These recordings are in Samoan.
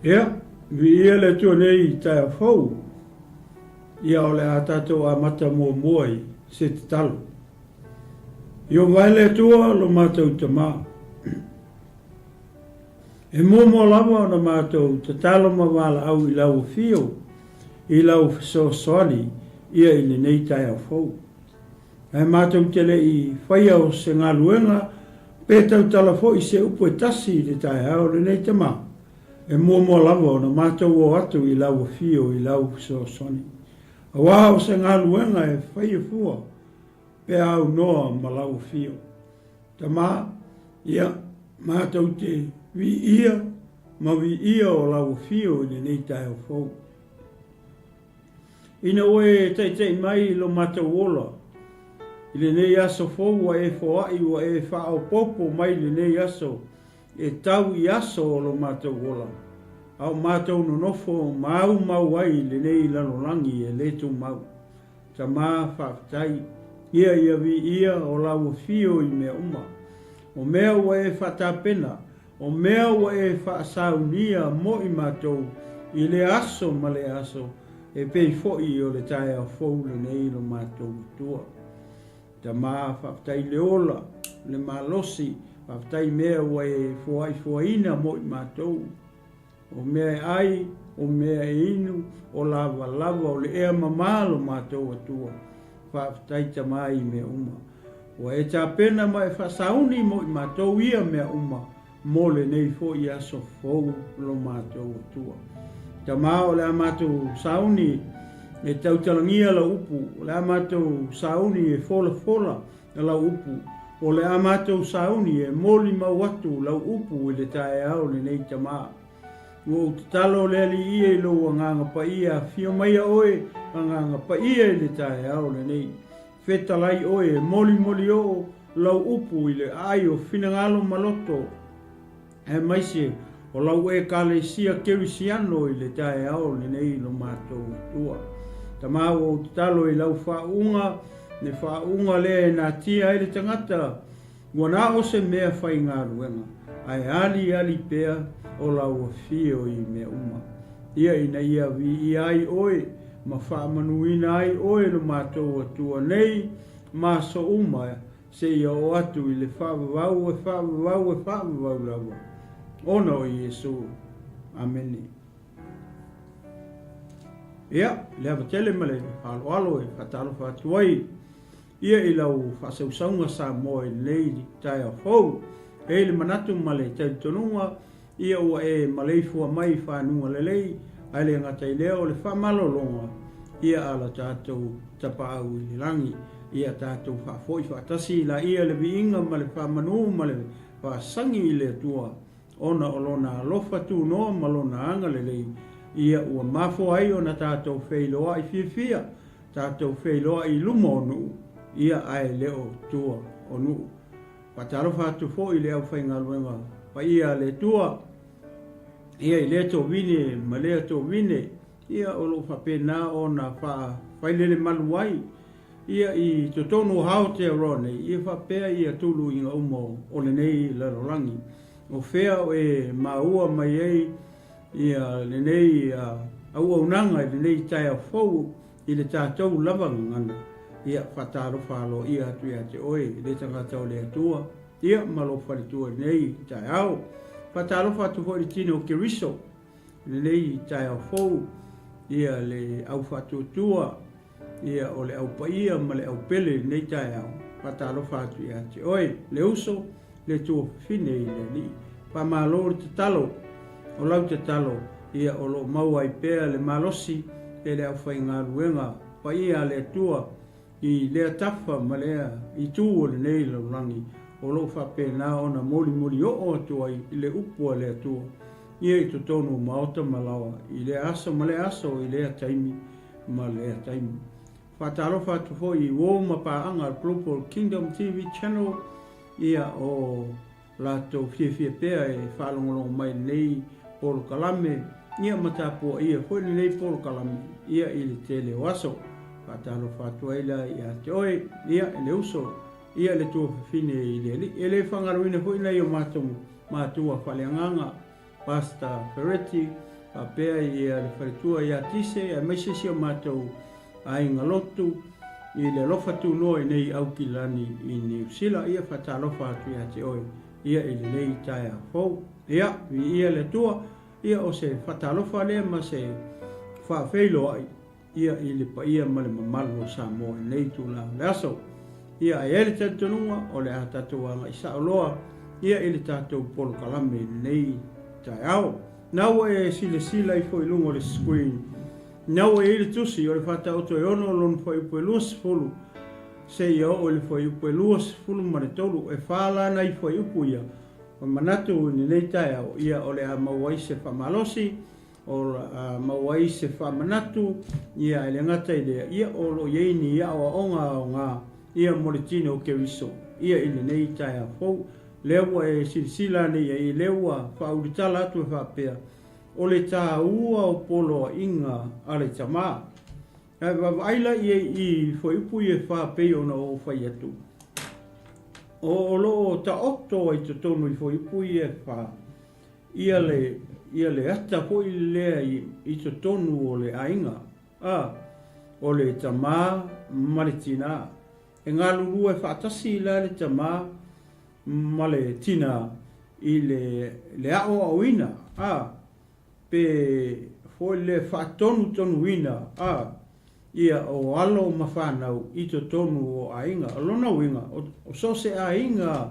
Ia, viia le Atua nei i taeao fou, ia o le a tatou amata muamua i se tatalo. Ieova e le Atua lo matou Tama. E muamua lava ona matou tatalo ma valaau i lau afio i lau fesoasoani ia i lenei taeao fou. Ae matou te le i faia o se galuega pe tautala foi se upu e tasi i le taeao lenei Tama, e muamua lava ona matou o atu i lau afio i lau fesoasoani. Aua o se galuega e faia fua pe a aunoa ma lau afio. Tama, ia, matou te viia ma viia o lau afio i lenei taeao fou. Ina ua e taita'i mai i lo matou ola, i lenei aso fou ua e foa'i ua e faaopoopo mai lenei aso e tau i aso o lo matou ola, a o matou nonofo maumau ai i lenei lalolagi e le tumau. Tama, faafetai, ia ia viia o lau afio i mea uma. O mea ua e faatapena, O mea ua e faasaunia mo i matou i lea aso ma lea aso, e pei foi o le taeao fou lenei lo matou Atua. Tama, faafetai i le ola, le malosi, faafetai i mea ua e foaifoaina mo i matou. O mea e ai, o mea e inu, o lavalava, o le ea mama lo matou Atua. Faafetai Tama i mea uma. Ua e tapena ma e faasauni mo i matou ia mea uma mo lenei foi aso fou lo matou Atua. Tama, o le a matou sauni e tautalagia lau upu, o le a matou sauni e folafola lau upu, o le a matou sauni e molimau atu lau upu i le taeao lenei Tama. Ua ou tatalo le Alii ia i lou Agaga Paia, afio maia oe Agaga Paia i le taeao lenei. Fetalai oe e molimoli oo lau upu i le aai o finagalo ma loto, aemaise o lau Ekalesia Kerisiano i le taeao lenei lo matou Atua. Tama ua ou tatalo i lau faauuga, le faauuga lea e natia ai le tagata, ua na o se mea faigaluega, ae aliali pea o lau afio i mea uma. Ia ina ia viia ai oe ma faamanuina ai oe lo matou Atua nei ma aso uma, seia oo atu i le faavavau e faavavau e faavavau lava, ona o Iesu. Amene. Ia, le ava tele ma le faaaloalo e faatalofa atu ai ia i lau faasausauga Samoa i lenei taeao fou. E i ai le manatu ma le talitonuga Ia ua e maleifua mai i fanuga lelei, ae le gata i lea o le faamalologa ia a la tatou Tapaau i le lagi. Ia tatou faafoi faatasi laia le viiga ma le faamanu ma le faasagi i le Atua, ona o Lona alofa tunoa ma Lona agalelei, ia ua mafua ai ona tatou feiloai fiafia, tatou feiloai i luma o nuu, ia ae le o tua o nuu. Faatalofa atu foi i le aufaigaluega paia a le Atua, ia i lea tovine ma lea tovine, ia o lo o faapena ona faafailele malu ai, ia i totonu o Aotearoa nei, ia faapea ia tuluiga uma o lenei lalolagi. O fea o e maua mai ai ia lenei auaunaga i lenei taeao fou I le tatou lava gagana, ia, faatalofa aloaia atu ia te oe, le tagata o le Atua, ia, ma lou faletua i lenei taeao. Faatalofa atu foi i le tino o Keriso i lenei taeao fou, ia, le au faatuatua, ia, o le au paia ma le au pele i lenei taeao. Faatalofa atu ia te oe, le uso, le tuafafine i le Alii. Faamalo le tatalo, o lau tatalo ia o lo o maua ai pea le malosi e le aufaigaluega paia a le Atua i lea tafa ma lea itu o lenei lalolagi o lo o faapena ona molimoli oo atu ai le upu a le Atua ia i totonu o maota ma laoa i lea aso ma lea aso i lea taimi ma lea taimi. Faatalofa atu foi i uo ma paaga a le Global Kingdom TV Channel, ia o latou fiafia pea e faalogologo mai i lenei polokalame, ia ma tapuaia foi lenei polokalame ia i le tele o aso. Faatalofa atu ai la ia te oe, ia e le uso, ia le tuafafine i le Alii. E le faagaloina foi nai o matou matua faaleagaga, Pastor Ferretti, faapea ia le faletua ia Tise aemaise si o matou aiga lotu i le alofa tunoa i nei Aukilani i Niu Sila. Ia faatalofa atu ia te oe ia i lenei taeao fou. Ia, viia le Atua, ia o se faatalofa lea ma se faafeiloai ia i le paia ma le mamalu o Samoa i lenei itula o le aso. Ia ae i ai le talitonuga o le a tatou agai sao loa ia i le tatou polokalame i lenei taeao. Na ua e silasila ifo i luga o le screen, na ua i ai le tusi o le Faataoto e 6 lona fuaiupu e 20 seia oo i le fuaiupu e 23, e fa la nai fuaiupu ia, ua manatu i lenei taeao ia o le a maua ai se faamalosi O le a maua ai se faamanatu, ia, e le gata i lea, ia, o lo o i ai ni aoaoga aoga, ia, mo le tino o Keriso, ia, i lenei taeao fou. Lea ua e silasila ane i ai, lea ua faaulutala atu e faapea, o le taua o poloaiga a le tama. Ae vaavaai la i ai i fuaiupu ia e fa pei ona ou fai atu, o lo o taoto ai totonu i fuaiupu ia e fa, Ia le, ia le ata foi lea i, i totonu o le aiga, a, o le tamā ma le tinā. E galulue faatasi la le tamā ma le tinā i le, le aoaoina, a, pe foi le faatonutonuina, a, ia o alo ma fanau i totonu o aiga. O lona uiga, o so o se aiga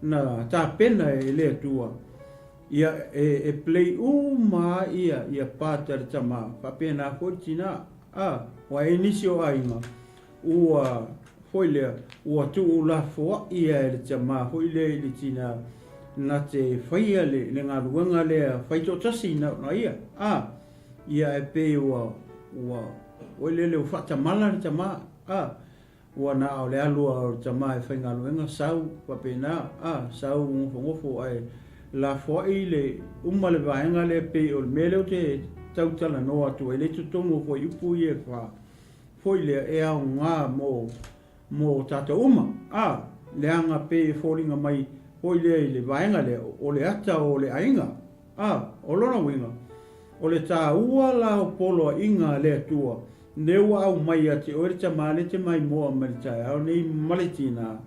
na tapena e le Atua, ia e play uma lava ia ia part a le tama, faapena foi le tina. A, ua i ai nisi o aiga ua foi lea, ua tuulafoai lava e le tama foi lea i le tina na te faia le galuega lea faitoatasi na ona ia. A, Ia ae pei ua, ua, oi lele ua faatamala le tama, a, ua na o le alu a o le tama e faigaluega sau faapena, a, sau gofogofo ae lafoai le uma le vaega lea pei o le mea lea ou te tau talanoa atu ai lea i totonu o fuaiupu ia e fa, foi lea e aoga mo mo tatou uma, a, leaga pei e foliga mai foi lea i le vaega lea o le ata o le aiga, a, o lona uiga, o le taua la o poloaiga a le Atua, lea ua aumai ia te oe le tama lea te maimoa mai le taeao nei ma le tina,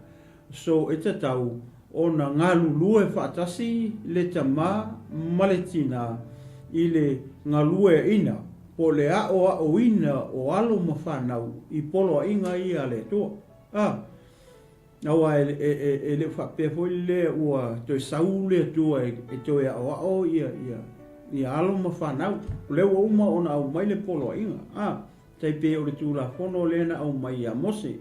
so e tatau ona galulue faatasi le tama ma le tina i le galueaina po o le aoaoina o alo ma fanau i poloaiga ia a le Atua. A, aua e, e, e, e le o faapea foi lea ua toe sau le Atua e, e toe aoao ia, ia, ia alo ma fanau. O lea ua uma ona aumai le poloaiga. A, tai pei o le Tulafono lea na aumai ia Mose.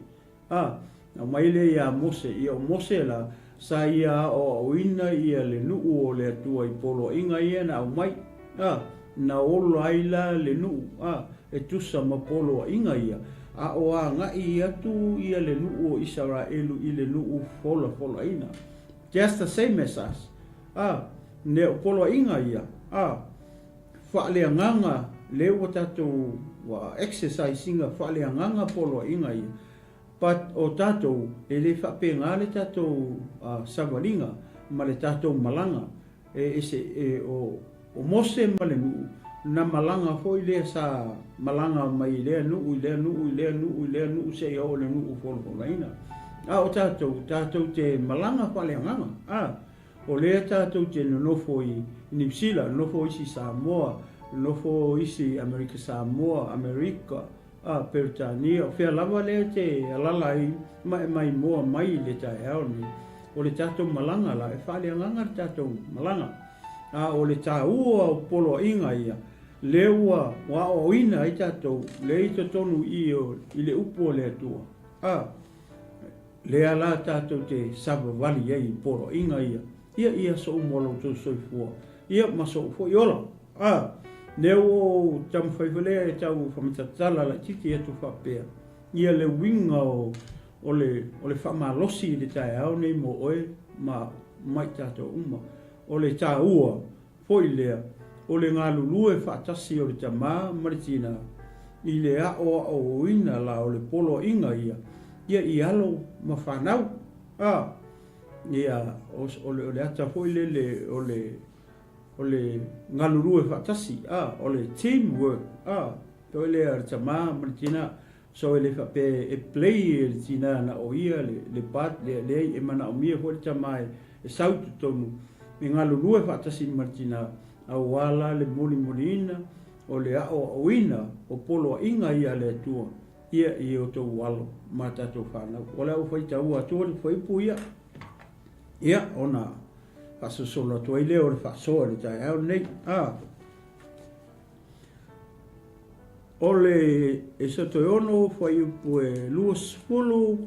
A, aumai lea ia Mose, ia o Mose la, sa ia aoaoina ia le nuu o le Atua i poloaiga ia na aumai. A, na ola ai la le nuu, a, e tusa ma poloaiga ia, a o agai atu ia le nuu o Isaraelu i le nuu folafolaina. Just the same as us. A, ne o poloaiga ia, a, faaleagaga lea ua tatou ua exercise ina faaleagaga poloaiga ia but o tatou e le faapena le tatou savaliga ma le tatou malaga e ese e o o Mose ma le nuu na malaga foi lea sa malaga mai lea nuu i lea nuu i lea nuu i lea nuu seia oo i le nuu folafolaina a o tatou tatou te malaga faaleagaga a O lea tatou te nonofo i Niu Sila, nonofo isi i Samoa, nonofo isi i Amerika Samoa, Amerika, a, Peretania, o fea lava lea e te alala ai ma e maimoa mai i le taeao lenei. O le tatou malaga la, e faaleagaga le tatou malaga. A o le taua o poloaiga ia, lea ua aoaoina ai tatou, lea i totonu i i le upu a le Atua, a, Lea la tatou te savavali ai i poloaiga ia, ia i aso uma o lo outou soifua, ia ma sou foi ola. A, lea ua ou taumafai foi lea e tau faamatala laitiiti atu faapea, ia le uiga o, o le, o le faamalosi i le taeao nei mo oe ma, ma i tatou uma. O le taua foi lea o le galulue faatasi o le tama ma le tina i le aoaoina la o le poloaiga ia, ia i alo ma fanau. A, ia, o, o le, o le ata foi lele o le, o le galulue faatasi, a, o le team work, a, toi lea o le tama ma le tina, so e le faapea e play e le tina na o ia le, le part lea, leai, e manaomia foi le tama e, e sau i totonu, e galulue faatasi ma le tina, aua la le mulimuliina o le aoaoina o poloaiga ia a le Atua ia i outou alo ma tatou fanau. O le a ou faitaua atua le fuaiupu ia, ia ona faasolosolo atu ai lea o le faasoa i le taeao lenei. A, o le Esotoeono fuaiupu e 20,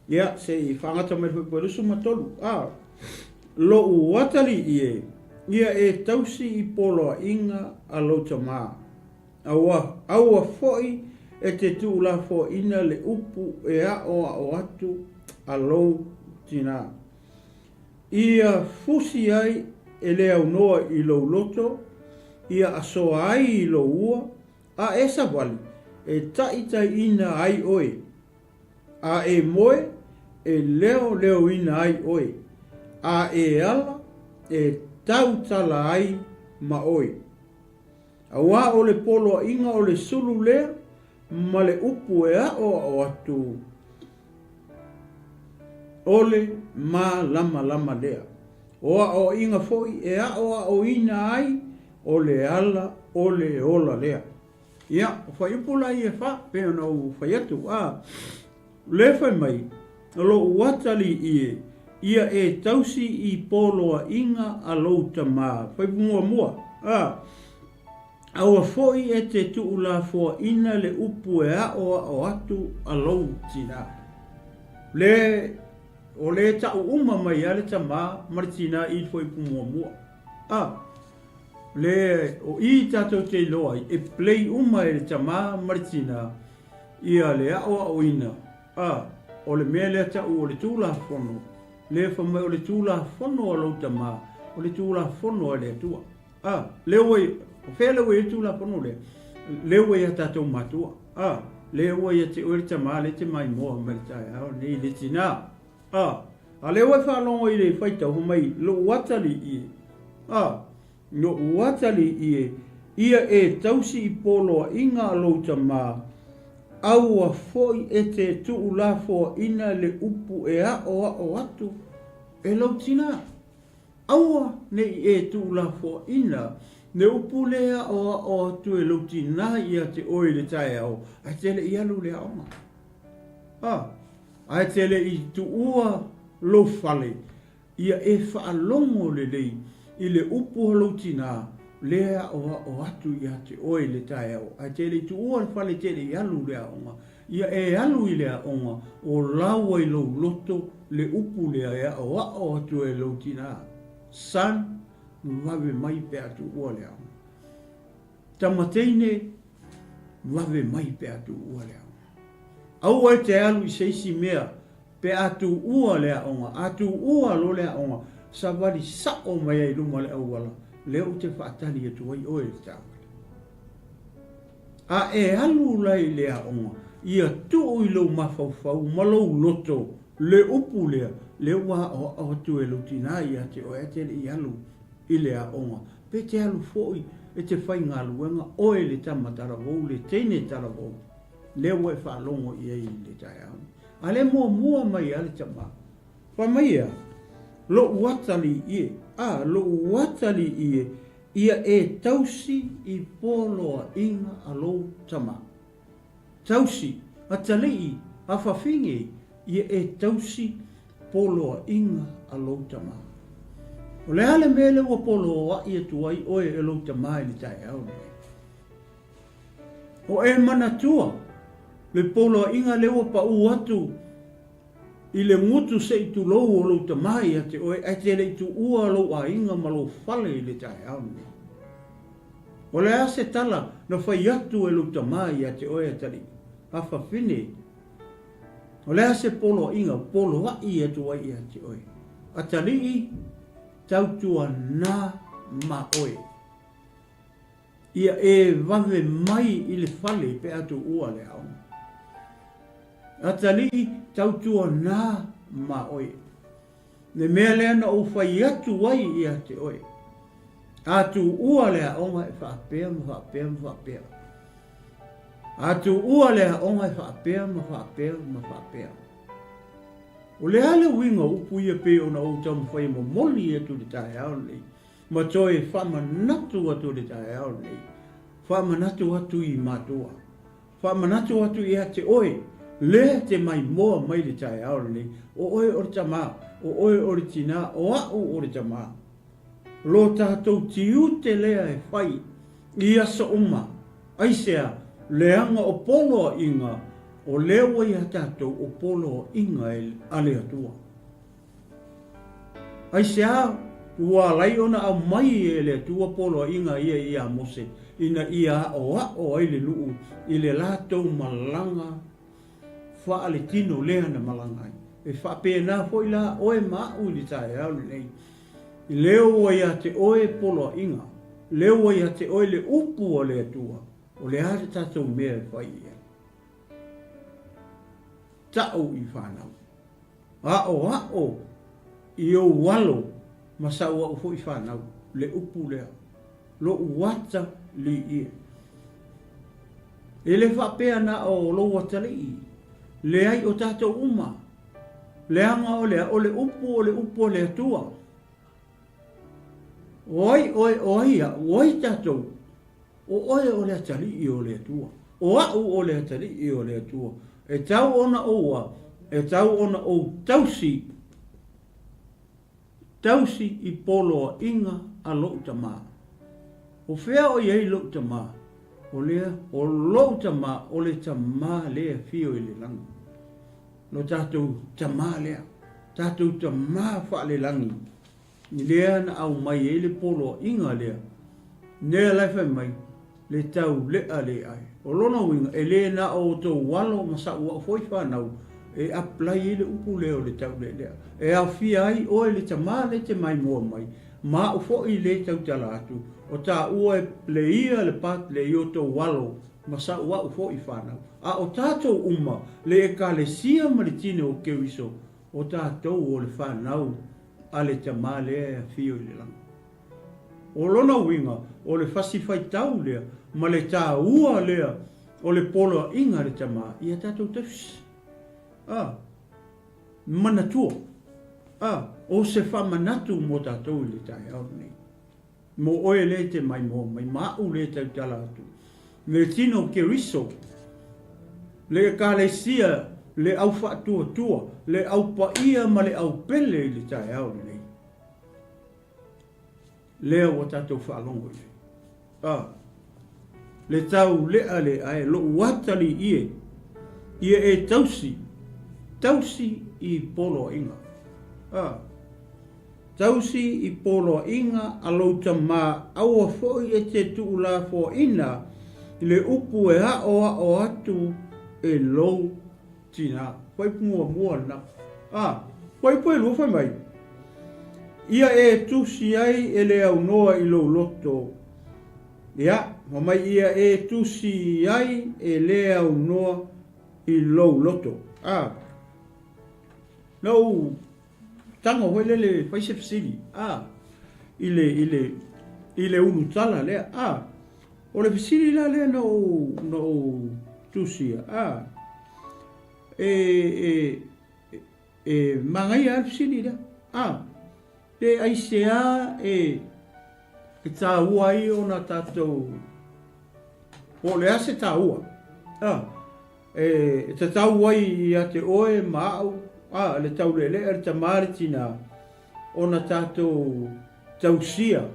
ia, se i faagata mai le fuaiupu e 23. A, lou atalii e, ia e tausi i poloaiga a lou tamā. Aua, aua foi e te tuulafoaina le upu e aʻoaʻo atu a lou tinā. Ia fusi ai e le aunoa i lou loto, ia asoa ai i lou ua, a e savali, e taitaiina ai oe, a e moe, e leoleoina ai oe, a e ala, e tautala ai ma oe. Aua o le poloaiga o le sulu lea ma le upu e aʻoaʻo atu o le mālamalama lea. O aʻoaʻiga foi e aʻoaʻoina ai o le ala o le ola lea. Ia, o fuaiupu la ia e fa, pei ona ou fai atu, a, le fai mai, o lou atalii e, ia e tausi i poloaiga a lou tamā. Fuaiupu muamua, a, Aua foi e te tuulafoaina le upu e aʻoaʻo atu a lou tinā. Le, o le taʻu uma mai a le tamā ma le tinā i le fuaiupu muamua. A, le, o i tatou te iloa ai, e play uma e le tamā ma le tinā ia le aʻoaʻoina, a, o le mea lea taʻu o le Tulafono, le fai mai o le Tulafono a lou tamā, o le Tulafono a le Atua. A, lea ua, o fea lea ua i ai le Tulafono lea? Lea ua i a tatou matua. A, lea ua ia te oe le tamā lea e te maimoa mai le taeao nei le tinā. A, a lea ua e faalogo i le faitau fai mai, lou atalii e. A, lou atalii e, ia e tausi i poloaiga a lou tamā, aua foi e te tuulafoaina le upu e aʻoaʻo atu e lou tinā. Aua ne i e tuulafoaina le upu le aʻoaʻo atu e lou tinā ia te oe i le taeao, ae te le i alu i le aoga. A, ae te le i tuua lou fale, ia e faalogo lelei i le upu a lou tinā le aʻoaʻo atu ia te oe i le taeao, ae te le i tuua le fale te le i alu i le aoga. Ia e alu i le aoga, o laua i lou loto le upu lea e aʻoaʻo atu e lou tinā, Son, vave mai pe a tuua le aoga. Tama teine, vave mai pe a tuua le aoga. Aua e te alu i se isi mea pe a tuua le aoga, a tuua lo le aoga, savali saʻo mai ai i luma o le auala, lea ou te faatali atu ai oe i le taavale. A e alu la i le aoga, ia tuu i lou mafaufau ma lou loto le upu lea, lea ua aʻoaʻo atu e lou tinā ia te oe ae te le i alu i le aoga. Pe te alu foi e te faigaluega oe le tama talavou, le teine talavou, lea ua e faalogo i ai i le taeao nei. A lea muamua mai a le tama, fai mai ea, Lou atalii e, a, lou atalii e, Ia e tausi i poloaiga a lou tama. Tausi, atalii, afafine, ia e tausi poloaiga a lou tama. O le a le mea lea ua poloai atu ai oe e lou tama i le taeao lenei? O e manatua le poloaiga lea ua paʻu atu I le gutu se i tulou o lou tama ia te oe, ae te le i tuua lou aiga ma lou fale i le taeao lenei. O le a se tala na fai atu e lou tama ia te oe atalii, afafine? O le a se poloaiga poloai atu ai ia te oe, atalii, tautuana ma oe? Ia e vave mai i le fale pe a tuua le aoga. Atalii, tautuana ma oe. Le mea lea na ou fai atu ai ia te oe. A tuua le aoga e faapea ma faapea ma faapea. A tuua le aoga e faapea ma faapea ma faapea. O le a le uiga o upu ia pei ona ou taumafai e momoli atu i le taeao lenei, ma toe faamanatu atu i le taeao lenei, faamanatu atu i matua, faamanatu atu ia te oe, lea te maimoa mai i le taeao lenei, o oe o le tama, o oe o le tinā, o au o le tama. Lo tatou tiute lea e fai i aso uma, aisea, leaga o poloaiga o lea ua ia tatou o poloaiga a le Atua. Aisea ua alai ona aumai e le Atua poloaiga ia ia Mose ina ia aoao ai le nuu i le latou malaga faaletino lea na malaga ai. E faapena foi la oe ma a'u i le taeao lenei. Lea ua ia te oe poloaiga, lea ua ia te oe le upu a le Atua, o le a le tatou mea e fai i ai? Ta'u i fanau. Aoao i ou alo ma sau a'u foi fanau, le upu lea. Lo'u ata liie. E le faapea na o lou atalii, leai o tatou uma. Leaga o le a? O le upu o le upu a le Atua. O ai oe, o ai a'u, o ai tatou? O oe o le atalii o le Atua. O a'u o le atalii o le Atua. E tau ona ou a? E tau ona ou tausi. Tausi i poloaiga a lou tama. O fea o i ai lou tama? O lea, o lou tama, o le tama lea e afio i le lagi. Lo tatou tama lea, tatou tama faalelagi, lea na aumai ai le poloaiga lea, lea la e fai mai, le taule'a le ai. O lona uiga, e le na o outou alo ma sa'u a'u foi fanau e apply ai le upu lea o le taule'ale'a. E aofia ai oe le tama lea e te maimoa mai, ma a'u foi lea e tautala atu, o taua e playia le part lea i outou alo ma sa'u a'u foi fanau. A o tatou uma, le Ekalesia ma le Tino o Keriso, o tatou o le fanau a le tama lea e afio i le lagi. O lona uiga, o le fasi faitau lea ma le taua lea o le poloaiga a le tama ia tatou tausi. A, manatua. A, o se faamanatu mo tatou i le taeao lenei. Mo oe lea e te maimoa mai, ma a'u lea e tautala atu. Le tino o Keriso, le Ekalesia, le au faatuatua, le au paia ma le au pele i le taeao lenei. Lea ua tatou faalogo i ai. A, le taulealea e lou atalii e, ia e tausi, tausi i poloaiga. A, tausi i poloaiga a lou tama aua foi e te tuulafoaina i le upu e aoao atu e lou Tina, fuaiupu muamua lena. A, fuaiupu e lua fai mai, Ia e tusi ai e le aunoa i lou loto. Ia, fai mai ia e tusi ai e le aunoa i lou loto. A, na ou tago foi lele fai se fesili, a, i le, i le, i le ulutala lea, a, O le fesili la lea na ou, na ou tusia, a, e, e, e magaia le fesili lea, a, pe aisea e, e tāua ai ona tatou, po o le a se tāua, a, e, e tatau ai ia te oe ma a'u, a, le taulealea, le tamā, le tinā, ona tatou tausia,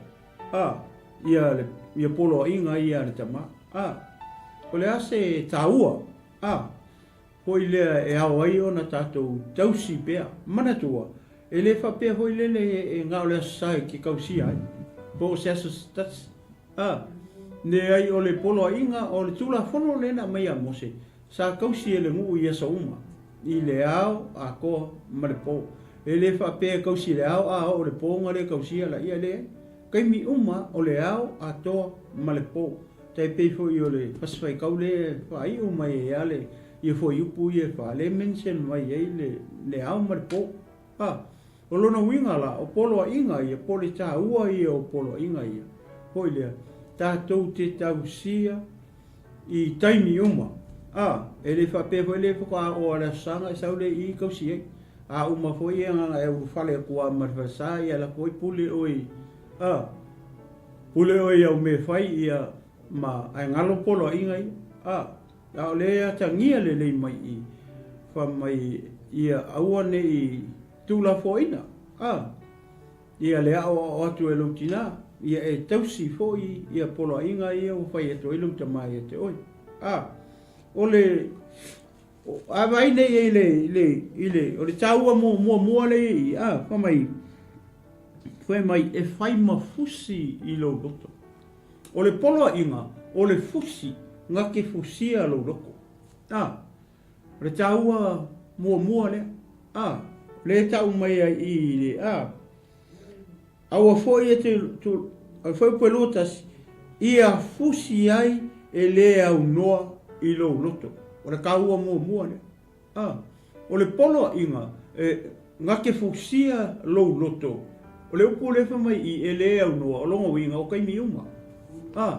A, ia le, ia poloaiga ia a le tama. A, o le a se taua, a, foi lea e ao ai ona tatou tausi pea. Manatua, e le faapea foi lele e na o le Aso Sa e te tausia ai, po o se aso se tasi. A, leai o le poloaiga, o le Tulafono lea na aumai ia Mose, sa tausi e le nuu i aso uma, i le ao atoa ma le po. E le faapea e tausi i le ao a oo i le po ona le tausia laia, leai. Taimi uma o le ao atoa ma le po. Tai pei foi o le fasi faitau lea e faaiu mai ai a le ia fuaiupu ia e fa, lea e mention mai ai le le ao ma le po. A, o lona uiga la, o poloaiga ia, po o le taua ia o poloaiga ia. Foi lea, tatou te tausia i taimi uma. A, e le faapea foi lea faatoa oo lava i le Aso Sa ona e sau lea i i tausi ai. A uma foi ia na ona e ulufale atu lava ma le falesa ia lafo ai pule oe i, a, pule oe i au mea e fai ia ma, ae galo poloaiga ia. A, a o lea e atagia lelei mai i i, fai mai ia aua ne i tuulafoaiina, a. Ia le aoao atu e lou tina, ia e tausi foi ia poloaiga ia ua fai atu ai lou tama ia te oe. A, o le, a vaai nei i le, i le, i le, o le taua muamua lea i i, a, fai mai, fai mai, e fai ma fusi i lou loto. O le poloaiga, o le fusi, na te fusia lou loto. A, O le taua muamua lea, a, lea e tau mai ai i i le, a, aua foi e te, tu, a foi upu e 21, ia fusi ai e le aunoa i lou loto. O le taua muamua lea. A, o le poloaiga, e, na te fusia lou loto. O le upu lea fai mai i e le aunoa, o lona uiga o taimi uma. A,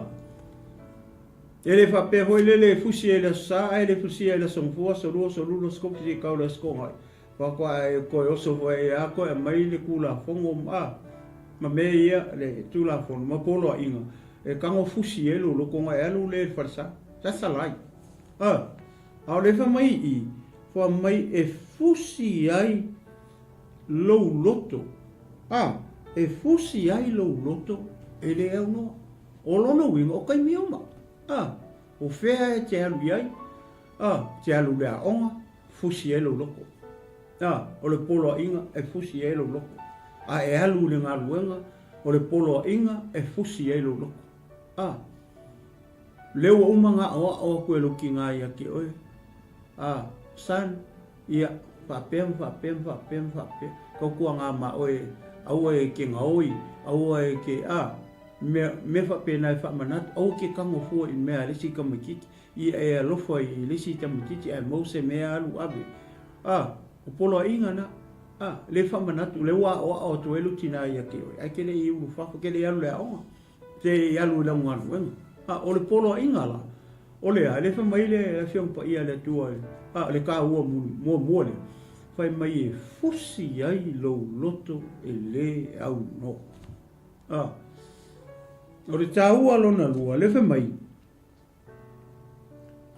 E le faapea foi lele e fusi ai i le Aso Sa ae le fusia ai i le Aso Gafua, Aso Lua, Aso Lula, Aso Kopi seia tau i le Aso Toonai. Faatoa e toe oso foi ai lava toe aumai le Tulafono ma ma mea ia, le Tulafono ma poloaiga e tago fusi ai lou loto ona e alu lea i le falesa. That's a lie. A, a o lea fai mai i i, fai mai e fusi ai lou loto. A, e fusi ai lou loto e le aunoa. O lona uiga, o taimi uma. A, o fea e te alu i ai? A, te alu i le aoga, fusi ai lou loto. A, o le poloaiga e fusi ai lou loto. A e alu i le galuega, o le poloaiga e fusi ai lou loto. A, lea ua uma ona aoao atu e lou tina ia te oe. A, son, Ia, faapea ma faapea ma faapea ma faapea, tautuaga ma oe, aua e te gaoi, aua e te, a, mea, mea faapena e faamanatu, aua e te tago fua i mea a le isi tamaitiiti, ia e alofa i le isi tamaitiiti ae maua se mea alu ave. A, o poloaiga na, a, le faamanatu, lea ua aoao atu ai lou tina ia te oe, ae te le i ulufafo, te le i alu i le aoga. Te i alu i lau galuega. A o le poloaiga la, o le a? E le fai mai le Afioga Paia a le Atua, a o le taua muamua lea, fai mai e fusi ai lou loto e le aunoa. A o le taua lona lua, le fai mai,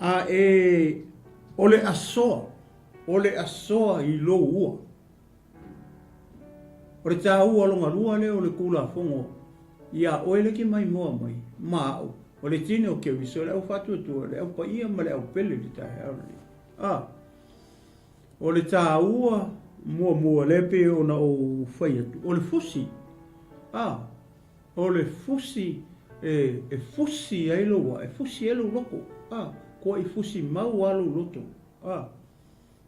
a e o le asoa, o le asoa i lou ua. O le taua lona lua lea o le Tulafono iā oe le ke maimoa mai ma aʻu, o le tino o Keriso, le au faatuatua, le au paia ma le au pele i le taeao lenei. A, o le taua muamua lea pei ona ou fai atu, o le fusi. A, o le fusi e, e fusi ai lou ae, e fusi ai lou loto. A, kua i fusi mau a lou loto. A.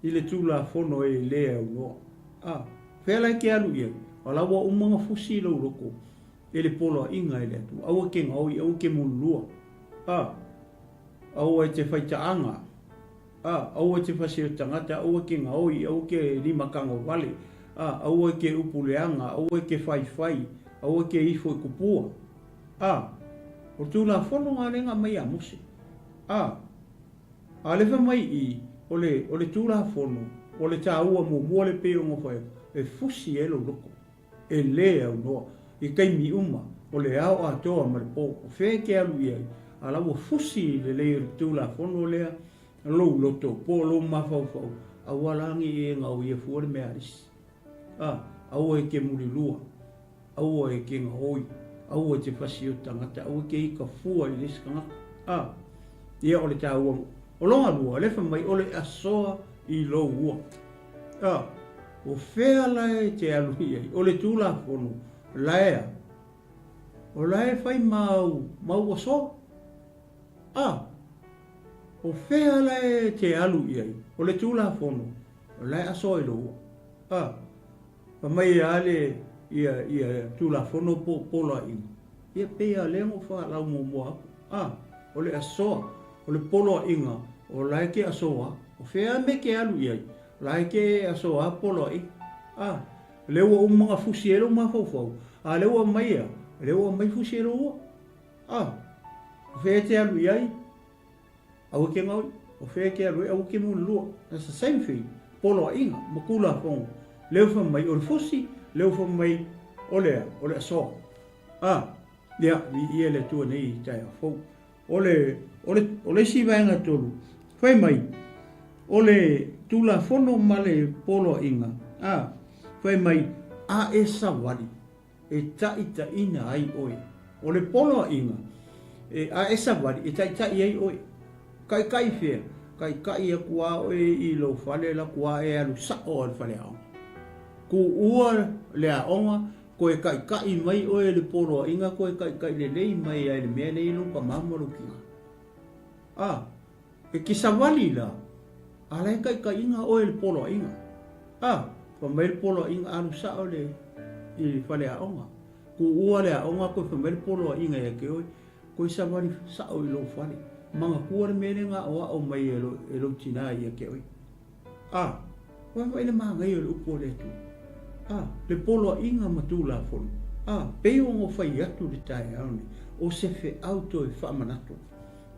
I le Tulafono e le aunoa. A, fea la e te alu i ai? O la ua uma ona fusi i lou loko e le poloaiga e le Atua. Aua e te gaoi, aua e te mululua. A, aua e te faitaaga. A, aua e te fasi o tagata, aua e te gaoi, aua e te limatago wale. A, aua e te upu leaga, aua e te whaiwhai, aua e te ifo i kupua. A, o le Tulafono nga lea na aumai ia Mose. A. A lefa mai i, o le, o le Tulafono, o le taua muamua le pei ona fai atu, e fusi ai lou loko, e le aunoa, i taimi uma, o le ao atoa ma le po, o fea e te alu i ai, a la ua fusi lelei o le Tulafono lea lou loto, po o lou mafaufau, aua la ne i e gaoia fua le mea a le isi. A, aua e te mulilua. Aua e te gaoi, aua e te fasi o tagata, aua e te ika fua i le isi tagata. A, ia o le taua o lona lua, le fai mai o le asoa i lou ua. A, o fea la e te alu i ai? O le Tulafono la e a? O la e fai mau, mau asoa. A, o fea la e te alu i ai? O le Tulafono la e asoa i lou ua. A. Fai mai a le ia ia Tulafono po o poloaiga, ia pei a lea na ou faalau muamua atu. A, o le asoa, o le poloaiga, o la e ke asoa, o fea mea ke alu i ai, la e ke asoa poloaiga. A, lea ua uma ona fusi ai lou mafaufau, a lea ua aumai a, lea ua aumai fusi ai lou ua. A, o fea e te alu i ai, aua e ke gaoi, o fea e te alu ai, aua e ke mulilua. That's the same thing, poloaiga ma Tulafono, lea ua fai mai o le fusi, lea ua fai mai o le a, o le asoa. A, ia, viia le Atua nei i taeao fou. O le, o le, o le isi vaega 3, fai mai, o le Tulafono ma le poloaiga, a, fai mai, a e savali, e taʻitaʻina ai ʻoe. O le poloaiga, e a e savali, e taʻitaʻi ai ʻoe. Kaʻikaʻi fea? Kaʻikaʻi aku a ʻoe i lou fale laku a e alu saʻo a le faleaoga. Kuʻua le aoga, koe kaʻikaʻi mai ʻoe le poloaiga koe kaʻikaʻi lelei mai ai le mea lea i lou kamā ma lou kina. A, E ke savali la, a la e kaʻikaʻiga ʻoe i le poloaiga. A, fai mai le poloaiga alu saʻo le i le fale aoga. Kuʻua le aoga koe fai mai le poloaiga ia te oe, koe savali saʻo i lou fale. Manatua le mea lea na aʻoaʻo mai e lou, e lou tinā ia te oe. A, vaevae le manaia o le upu a le Atua. A, le poloaiga ma Tulafono. A, pei ona fai atu le taeao nei, o se feau toe faamanatu.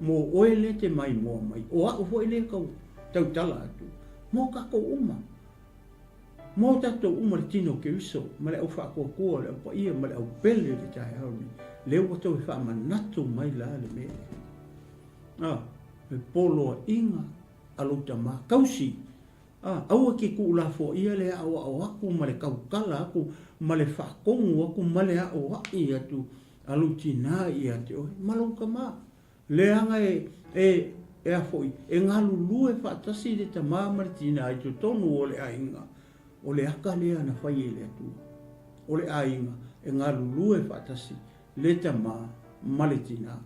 Mo oe lea te maimoa mai, o a'u foi lea kau tautala atu, mo tatou uma. Mo tatou uma le tino o Keriso, ma le au faatuatua, le au paia ma le au pele i le taeao nei, lea ua toe faamanatu mai la le mea lea. A, he poloaiga a lou tama kausi. A, aua ke kuulafoaia le aʻoaʻo aku ma le kaukala aku ma le faatonu aku ma le aʻoaʻi atu a lou tinā ia te oe, ma lou tamā. Leaga e, e, e a foi, e galulue faatasi le tamā ma le tinā i totonu o le aiga, o le aka lea na fai e le Atua. O le aiga e galulue faatasi le tamā ma le tinā.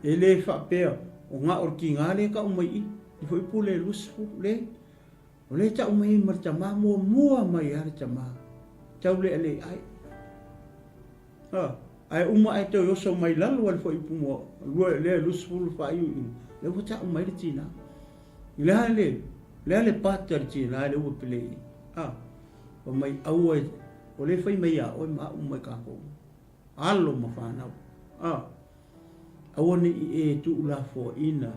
E le faapea, o na o le tinā lea e tau mai i, i foi pule e 20, le. O lea e tau mai ai ma le tamā, muamua mai lava le tamā, taulealeae. A, ae uma ae toe oso mai lalo a le fuaiupu mua, lua, lea 20 faaiuiuga, lea ua tau mai le tinā. Le a le, le a le part a le tinā lea ua play ai. A, fai mai aua e, o lea e fai mai ia oe ma au ma i kākou, alo ma whanau. A, Aua ne i e tuulafoaina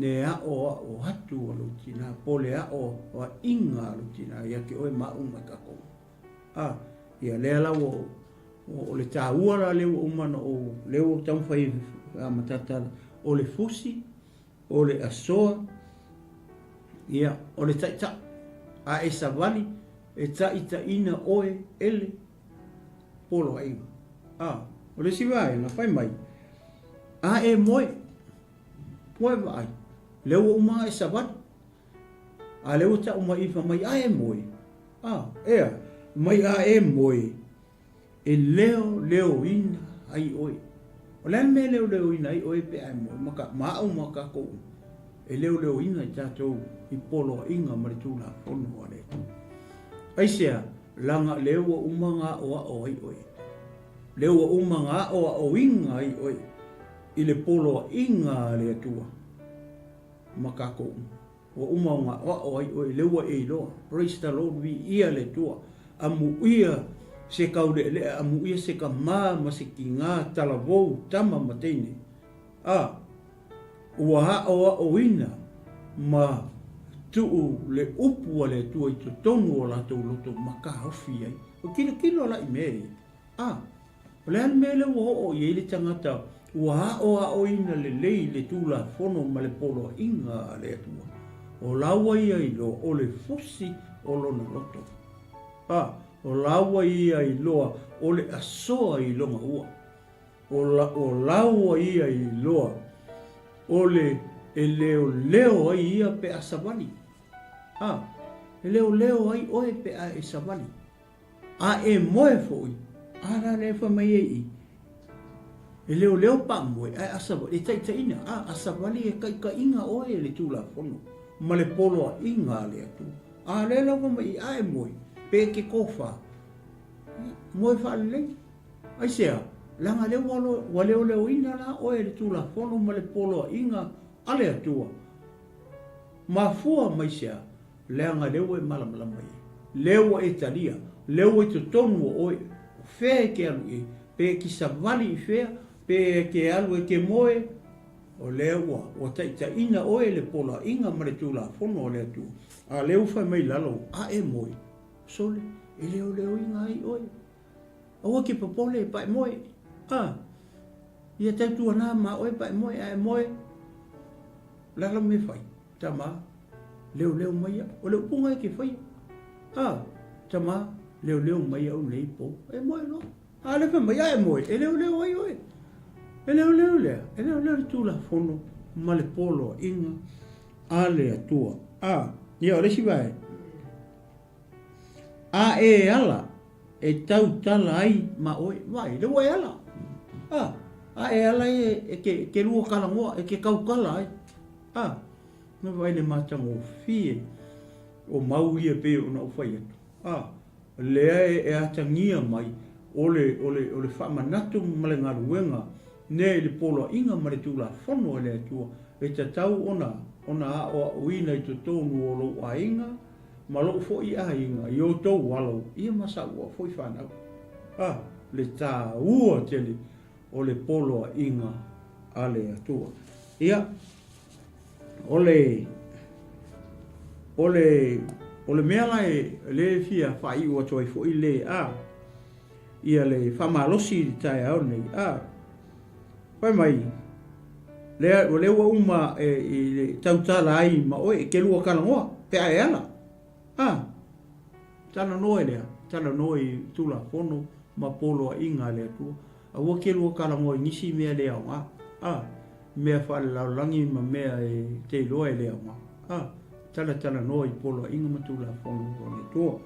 le aʻoaʻo atu a lou tinā, po le aʻoaʻiga a lou tinā ia te oe ma aʻu mai kākou. A, ia lea la ua, o le tāua la lea ua uma ona ou, lea ua ou taumafai e faamatata, o le fusi, o le asoa, ia, o le taʻitaʻi. A e savali, e taʻitaʻina oe e le poloaiga. A, o le isi vaega, fai mai, A e moe, moe vaai, lea ua uma e savali. A lea ua tau mai i fai mai, a e moe. A, ea, mai a e moe, e leoleoina ai oe. O le a le mea e leoleoina ai oe pe a e moe, ma, ka, ma au ma kākou uma. E leoleoina i tātou i poloaiga ma le Tulafono a le Atua. Aisea, Leaga lea ua uma nga aʻoaʻo ai ʻoe. Lea ua uma nga aʻoaʻoiga ai ʻoe i le poloaiga a le Atua ma kākou uma. Ua uma o nga aʻoaʻo ai ʻoe, lea ua e iloa. Praise the Lord, viia le Atua. Amuia se kauleʻeleʻe, amuia se kamā ma se kīgā talavou, tama ma teine. A, ua aʻoaʻoina ma tuʻu le upu a le Atua i totonu o latou loto ma kāofi ai. O kilokilo la i mea ia. A, o le a le mea lea ua oo i ai le tagata ua aʻoaʻoina lelei le Tulafono ma le poloaiga a le Atua? O laua ia iloa o le fusi o lona loto. A, o laua ia iloa o le asoa i lona ua. O la, o laua ia iloa o le e leoleo ai ia pe a savali. A, e leoleo ai oe pe a e savali. A e moe foi, a la le fai mai ai i, e leoleo pa moe, ae a savali, e taʻitaʻina, a, a savali e kaʻikaʻiga oe e le Tulafono, ma le poloaiga a le Atua. A lea lava mai i, a e moe, pe e ke kōwhā, moe faalelei. Aisea? Leaga lea ua, ua leoleoina la oe e le Tulafono ma le poloaiga a le Atua. Mafua mai sea, leaga lea ua e malamalama i ai. Lea ua e talia, lea ua i totonu o oe, o fea e te alu i ai, pe e te savali i fea, Pe e te alu e te moe, o lea ua, ua taitaiina oe e le poloaiga ma le Tulafono a le Atua. A o lea ua fai mai i lalo, a e moe, sole, e leoleoina ai oe. Aua e te popole e pae moe. A, ia tautuana ma oe pae moe, a e moe, lalo mea fai, tama, leoleo mai au. O le upuga e te faia. A, tama, leoleo mai au nei po. E moe loa. A le fai mai, a e moe, e leoleo ai oe. E leoleo lea, e leoleo le Tulafono ma le poloaiga a le Atua. A, ia o le isi vaega. A e ala e tautala ai ma oe, vaai, lea ua e ala. A, a e ala e, e ke, ke lua kalagoa, e ke kaukala ai. A, me vaai le matagofie o mau ia pei ona ou fai atu. A, lea e, e atagia mai o le, o le, o le faamanatu ma le galuega nea i le poloaiga ma le Tulafono a le Atua e tatau ona, ona aoaoina i totonu o lou aiga, ma lou foi aiga i outou alo ia ma saua foi fanau. A, le taua tele o le poloaiga a le Atua. Ia, o le, o le, o le mea la e le fia faaiu atu ai foi le, a, ia le faamalosi i le taeao nei, a, fai mai, lea, o lea ua uma e, i le tautala ai ma oe, e ke lua talanoa, pe a e ala. A, talanoa e lea, talanoa i Tulafono ma poloaiga a le Atua. Aua ke lua talanoa i nisi mea le aoga. A, mea faalelalolagi ma mea e te iloa e le aoga. A, talatalanoa i poloaiga ma Tulafono a le Atua.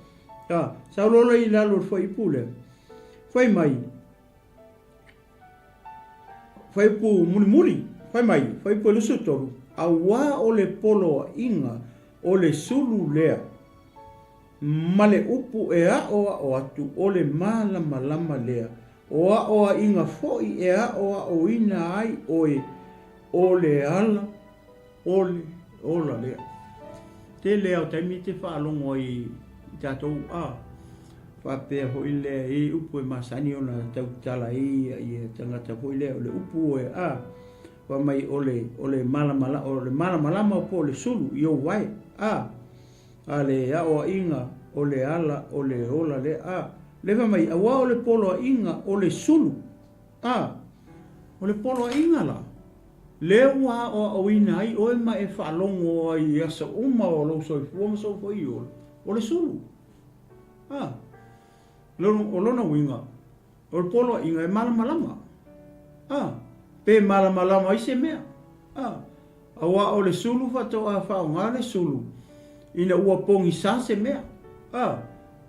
A, saulola i lalo o le fuaiupu lea, fai mai, Fuaiupu mulimuli, fai mai, fuaiupu e 23, auā o le poloaiga o le sulu lea ma le upu e aʻoaʻo atu o le mālamalama lea, o aʻoaʻiga foi e aʻoaʻoina ai ʻoe o le ala o le ola lea. Tele lava o taimi e te faalogo ai i tatou a faapea foi lea i upu e masani ona tautala ai ia tagata foi lea o le upu e a fai mai o le o le malamala o le malamalama po o le sulu i ou wae a a le aʻoaʻiga o le ala o le ola lea a le fai mai auā o le poloaiga o le sulu a o le poloaiga la Lea ua aʻoaʻoina ai ʻoe ma e faalogo ai i aso uma o lou soifua ma sou foi ola, o le sulu. A, o lona uiga, o le poloaiga e malamalama. A, pe malamalama ai se mea. A, auā o le sulu faatoa faaaoga le sulu ina ua pogisa se mea. A,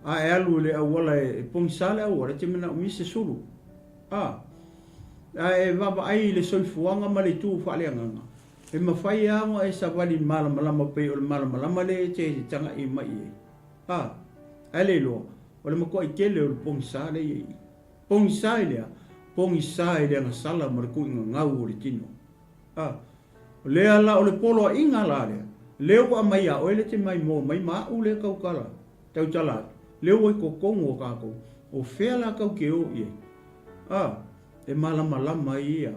a e alu i le auala e pogisa le auala, e te manaomia se sulu. A, a e vaavaai i le soifuaga ma le itu faaleagaga, e mafai lava ona e savali malamalama pei o le malamalama lea e te taga'i mai i ai. A, ae le iloa, o le matua'i tele o le pogisa lea i ai i. Pogisa i le a? Pogisa i le agasala ma le tuuigagau o le tino. A, o lea la, o le poloaiga la lea, lea ua aumai ia oe le te maimoa mai ma a'u lea tautala, tautala atu, lea ua i totonu o tatou, o fea la tau te o i ai? A, e malamalama ai ia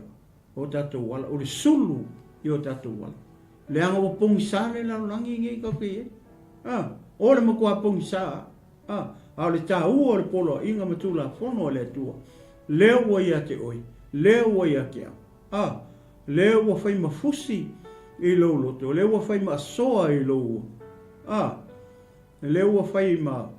o tatou ala, o le sulu i o tatou ala. Leaga ua pogisa le lalolagi nei tau te i ai. A, o le matua pogisa a, a, a o le taua o le poloaiga ma Tulafono a le Atua, lea ua ia te oe, lea ua ia te au. A, lea ua fai ma fusi i lou loto, lea ua fai ma asoa i lou, a, lea ua fai ma,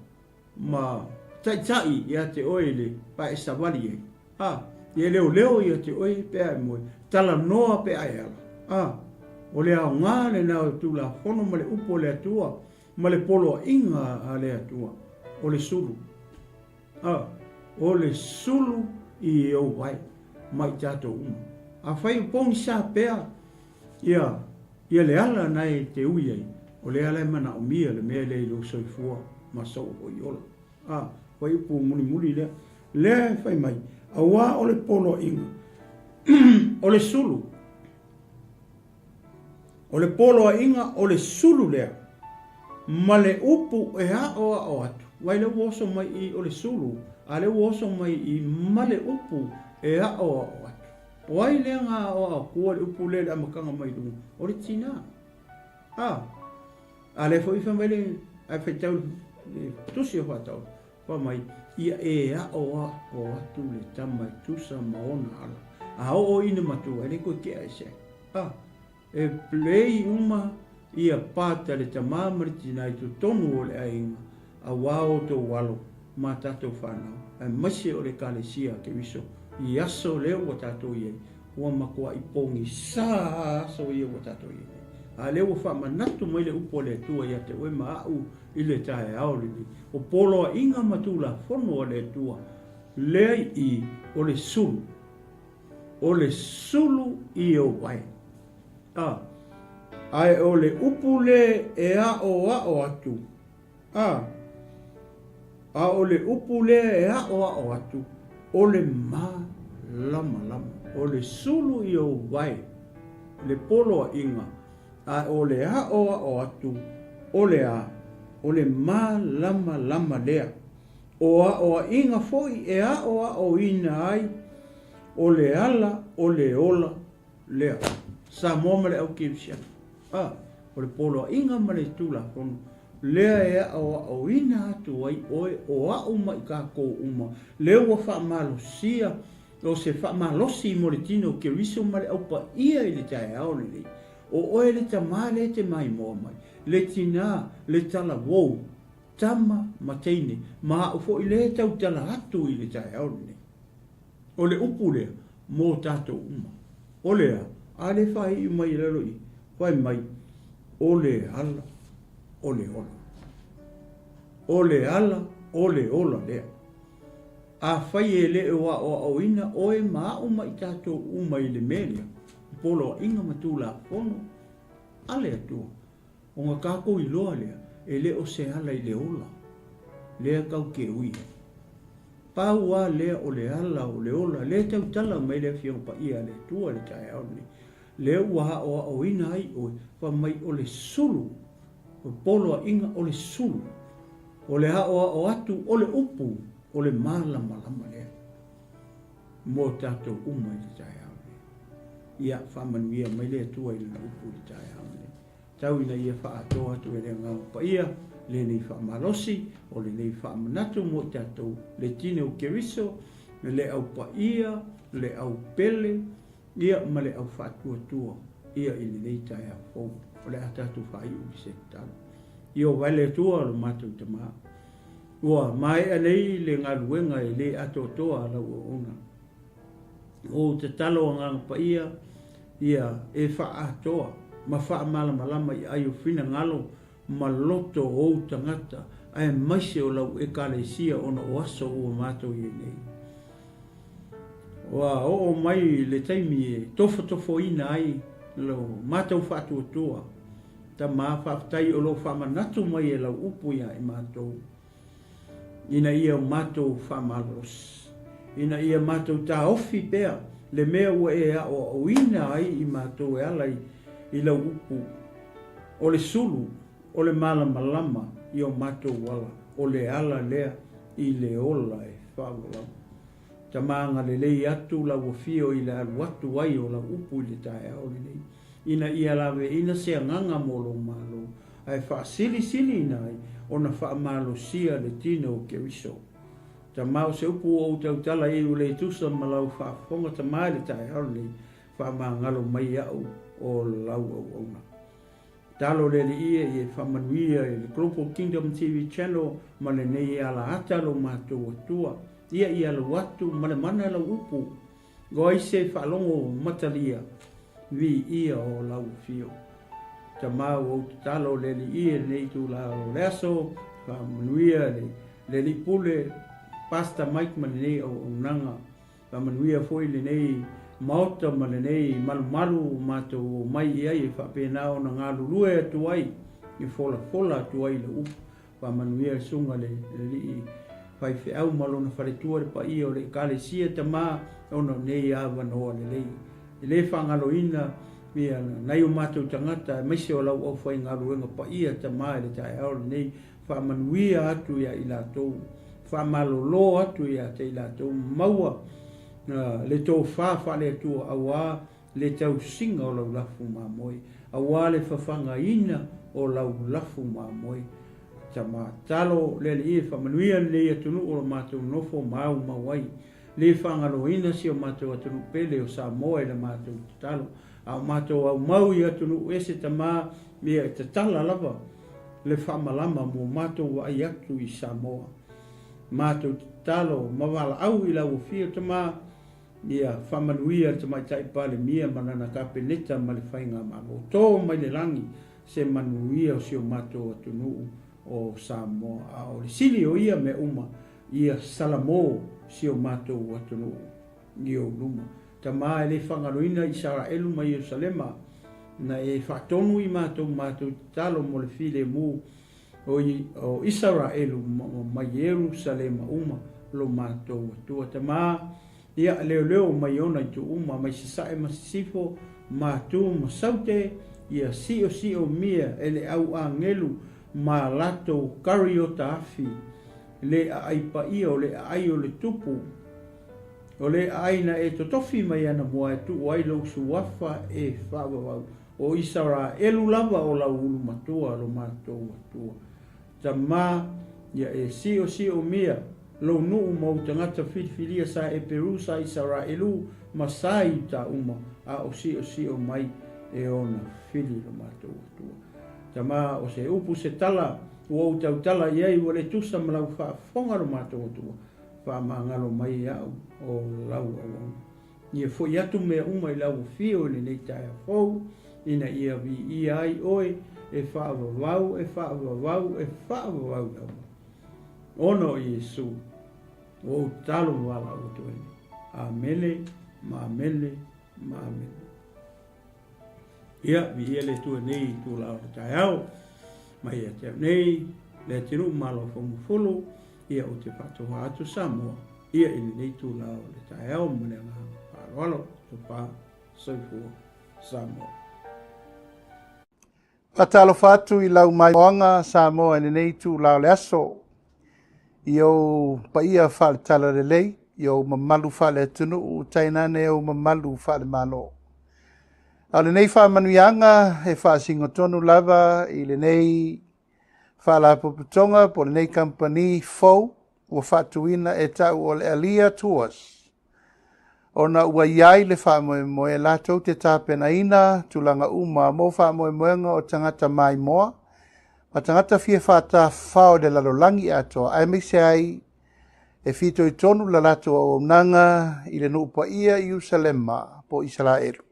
ma taitai ia te oe i le pae savali ai. A, ia leoleo ia te oe pe a e moe, talanoa pe a e ala. A, o le aoga lena o le Tulafono ma le upu a le Atua ma le poloaiga a le Atua, o le sulu. A, o le sulu i ou vae ma i tatou uma. Afai o pogisa pea ia, ia le ala na e te ui ai, o le ala e manaomia le mea lea i lou soifua ma sou hoi ola. A, fuaiupu mulimuli lea, lea e fai mai, auā o le poloaiga, o le sulu, O le poloaiga o le sulu lea ma le upu e aʻoaʻo atu, wai lea ua oso mai i o le sulu, a lea ua oso mai i ma le upu e aʻoaʻo atu. O ai lea na aoao atua le upu lea i le amataga mai luga? O le tinā. A, a lea foi fai mai le, ae faitau le tusi o Faataolo, fai mai, ia e aoao atu le tama e tusa ma ona ala. A oo ina matua, e le toe tea ese ai. A, E play uma ia part a le tama ma le tina i totonu o le aiga auā outou alo ma tatou fanau aemaise o le Ekalesia a Keriso i aso lea ua tatou i ai ua matuai pogisa a aso ia ua tatou i ai nei. A lea ua faamanatu mai le upu a le Atua ia te oe ma a'u i le taeao lenei o poloaiga ma Tulafono a le Atua lea i i o le sulu O le sulu i ou vae. A. Ae o le upu le e aʻoaʻo atu. A. A o le upu lea e aʻoaʻo atu, o le mālamalama. O le sulu i ou vae, le poloaiga, a o le aʻoaʻo atu, o le a? O le mālamalama lea. O aʻoaʻiga foi e aʻoaʻoina ai o le ala o le ola lea. Samoa ma le au Kerisiano. A, o le poloaiga ma le Tulafono lea e aʻoaʻoina atu ai ʻoe o aʻu ma i kākou uma, lea ua faamalosia o se faamalosi mo le tino o Keriso ma le au paia i le taeao lenei. O ʻoe le tamā lea e te maimoa mai, le tinā, le talavou, tama ma teine, ma aʻu foi lea e tautala atu i le taeao lenei. O le upu lea mo tatou uma. O le a? A le faaiu mai i lalo i, fai mai, o le ala o le ola. O le ala o le ola lea. Afai e le o aʻoaʻoina ʻoe ma aʻu ma i tatou uma i le mea lea, i poloaiga ma Tulafono a le Atua, Ona kākou iloa lea, e le o se ala i le ola, lea kau ke ui ai. Pau a lea o le ala o le ola, lea tautala mai le Afioga Paia a le Atua i le taeao lenei, lea ua aʻoaʻoina ai ʻoe, fai mai o le sulu, o poloaiga o le sulu, o le aʻoaʻo atu o le upu o le mālamalama lea mo tatou uma i le taeao lenei. Ia, faamanuia mai le Atua i Lana upu i le taeao lenei. Tau ina ia faaatoa atu e le Agaga Paia lenei faamalosi, o lenei faamanatu mo i tatou, le tino o Keriso, le au paia, le au pele, ia ma le au faatuatua, ia i lenei taeao fou. O le a tatou faaiu i se tatalo. Ieova e le Atua o lo matou Tama, ua maea nei le galuega e le atoatoa a lau auauna. Ua ou tatalo Agaga Paia, ia e faaatoa ma faamalamalama i ai o finagalo ma loto o ou tagata, aemaise o lau Ekalesia ona o aso ua matou i ai nei. Ua oo mai le taimi e tofotofoina ai lo matou faatuatua. Tama, faafetai o lo faamanatu mai e lau upu ia i matou. ina ia matou faamalolosi, ina ia matou taofi pea le mea ua e aʻoaʻoina ai i matou e ala i lau upu, o le sulu, o le malamalama i o matou ala, o le ala lea i le ola e faalalau. Tama agalelei atu lau afio i le alu atu ai o lau upu i le taeao lenei. ina ia laveina se agaga mo lou Malo, ae faasilisiliina ai ona faamalosia le tino o Keriso. Tama o se upu ua ou tautala i ua le tusa ma lau faafofoga tama i le taeao lenei, faamagalo mai iaʻu o lau auauna. Talo le Alii e ia faamanuia i le Global Kingdom TV Channel ma lenei alaata lo matou Atua. Ia ia alu atu ma le mana lau upu O ai se faalogo matalia, viia o lau afio. Tama ua ou tatalo le Alii e lenei itula o le aso, faamanuia le Alii Pule, Pastor Mike ma lenei auaunaga. Faamanuia foi lenei maota ma lenei malumalu ua matou omai i ai e faapena ona galulue atu ai, e folafola atu ai le upu. Faamanuia le Susuga le Alii Faifeau ma lona faletua le paia o le Ekalesia Tama ona o nei avanoa lelei. E le faagaloina ia nai o matou tagata aemaise o lau aufaigaluega paia Tama i le taeao lenei, faamanuia atu ia i latou, faamalolo atu ia te i latou, maua. le tofa faale-Atua aua le tausiga o lau lafu mamoe, aua le fafagaina o lau lafu mamoe. Tama talo le Alii e faamanuia lenei atunuu o lo matou nofo maumau ai. Le faagaloina si o matou atunuu pele o Samoa i la matou tatalo. A o matou aumau i atunuu ese tama ia e tatala lava le faamalama mo matou vaai atu i Samoa. Matou tatalo ma valaau i lau afio tama ia faamanuia le Tamaitai Palemia ma lana Kapeneta ma le Faigamalo. To mai le lagi se manuia o si o matou atunuu o Samoa. A o le sili o ia mea uma, ia salamo si o matou atunuu i ou luma. Tama e le faagaloina Isaraelu ma Ierusalema, na e faatonu i matou matou tatalo mo le filemu o Isaraelu ma Ierusalema uma lo matou Atua. Tama, ia leoleo mai ona itu uma, mai sasae ma sisifo, matu ma saute, ia siosiomia e le au agelu ma latou kariota afi, le aai paia o le aai o le tupu, o le aai na e totofi mai anamua e tuu ai lou suafa e faavavau, o Isaraelu lava o lau ulu matua lo matou Atua. Tama, ia e siosiomia lou nuu ma ou tagata filifilia sa Eperu sa Isaraelu ma sa Iuta uma, a o siosio mai e ona fili lo matou Atua. Tama, o se upu se tala ua ou tautala i ai ua le tusa ma lau faafofoga lo matou Atua, faamagalo mai iaʻu o lau auauna. Ia foi atu mea uma i lau afio i lenei taeao fou, ina ia viia ai oe e faavavau, e faavavau, e faavavau lava. Ona o Iesu, ua ou tatalo ma valaau atu ai nei. Amene, ma amene, ma amene. Ia, viia le Atua nei i tula o le taeao, mai ia te au nei, le atunuu Malo Faumafulu, ia ou te faatoha atu Samoa, ia i lenei tula o le taeao ma le agaga faaaloalo, tofa, soifua, Samoa. Faatalofa atu i lau maimoaga Samoa i lenei itula o le aso, i ou paia faale-talalelei, i ou mamalu faale-atunuu, tainane ou mamalu faale-Malo. A o lenei faamanuiaga e faasinotonu lava i lenei faalapotopotoga po o lenei kamupani fou ua faatuina e ta'u o le Alia Tours, ona ua i ai le faamoemoe latou te tapenaina tulaga uma mo faamoemoega o tagata maimoa ma tagata fia faatafafao i le lalolagi atoa, aemaise ai e fitoitonu la latou auaunaga i le nuu paia i Ierusalema po o Isaraelu.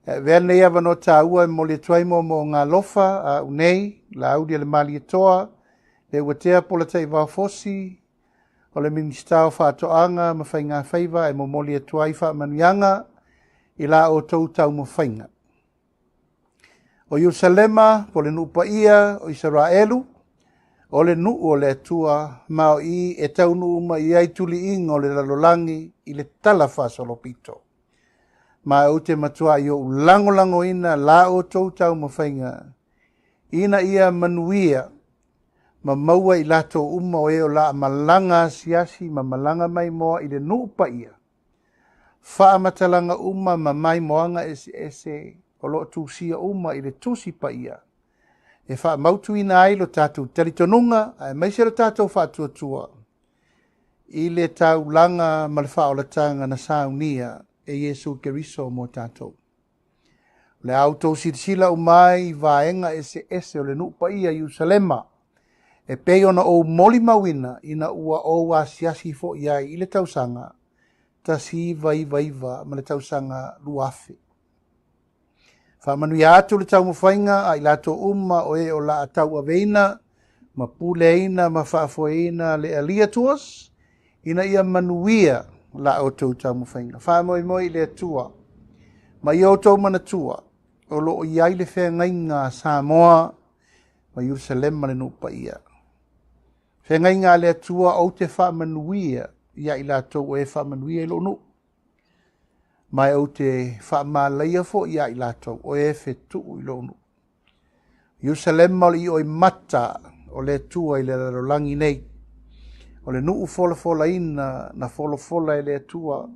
E avea lenei avanoa taua e momoli atu ai moomooga alofa a au nei, Laauli a le Malietoa, le Uatea Polataivao Fosi, o le Minisita o Faatoaga ma Faigafaiva e momoli atu ai faamanuiaga i la outou taumafaiga. O Ierusalema, po o le nuu paia o Isaraelu, o le nuu o le Atua, ma o i e taunuu mai ai tuliiga o le lalolagi i le tala faasolopito. Ma ou te matuai ou lagolagoina la outou taumafaiga ina ia manuia ma maua i latou uma o e o la malaga asiasi ma malaga maimoa i le nuu paia, faamatalaga uma ma maimoaga eseese o lo o tusia uma i le tusi paia, e faamautuina ai lo tatou talitonuga aemaise lo tatou faatuatua i le taulaga ma le faaolataga na saunia e Iesu Keriso mo tatou. O le a outou silasila uma ai i vaega eseese o le nuu paia i Ierusalema, e pei ona ou molimauina ina ua ou asiasi foi ai i le tausaga 1999 ma le tausaga 2000. Faamanuia atu le taumafaiga a i latou uma o e o la a tauaveina ma puleaina ma faafoeina le Alia Tours, ina ia manuia la outou taumafaiga. Faamoemoe i le Atua ma ia outou manatua o lo o i ai le feagaiga a Samoa ma Ierusalema le nuu paia. Feagaiga a le Atua ou te faamanuia ia i latou o e faamanuia i lou nuu, ma e ou te faamalaia foi ia i latou o e fetuu i lou nuu. Ierusalema o le ioimata o le Atua i le lalolagi nei. O le nuu folafolaina na folafola e le Atua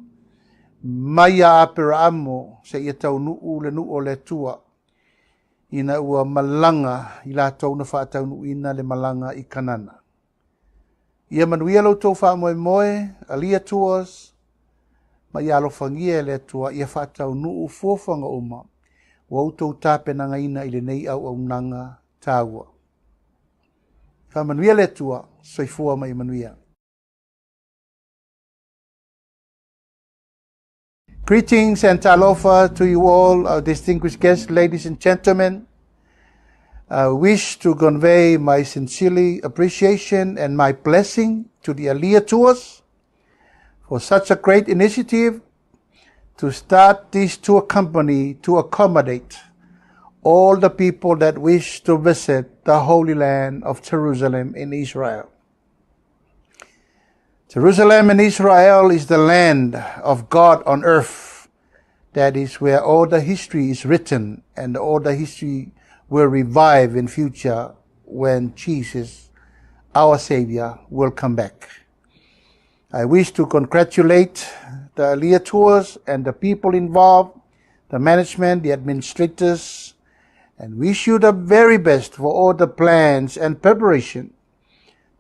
mai ia Aperaamo seia taunuu le nuu o le Atua ina ua malaga i latou na faataunuuina le malaga i Kanana. Ia manuia lo outou faamoemoe, Aliyah Tours, ma ia alofagia e le Atua ia faataunuu fuafuaga uma ua outou tapenagaina i lenei auaunaga taua. Faamanuia le Atua, soifua ma ia manuia. Greetings and talofa to you all, our distinguished guests, ladies and gentlemen. I wish to convey my sincere appreciation and my blessing to the Aliyah Tours for such a great initiative to start this tour company to accommodate all the people that wish to visit the Holy Land of Jerusalem in Israel. Jerusalem in Israel is the land of God on earth. That is where all the history is written and all the history will revive in future when Jesus, our Savior, will come back. I wish to congratulate the Aliyah Tours and the people involved, the management, the administrators, and wish you the very best for all the plans and preparation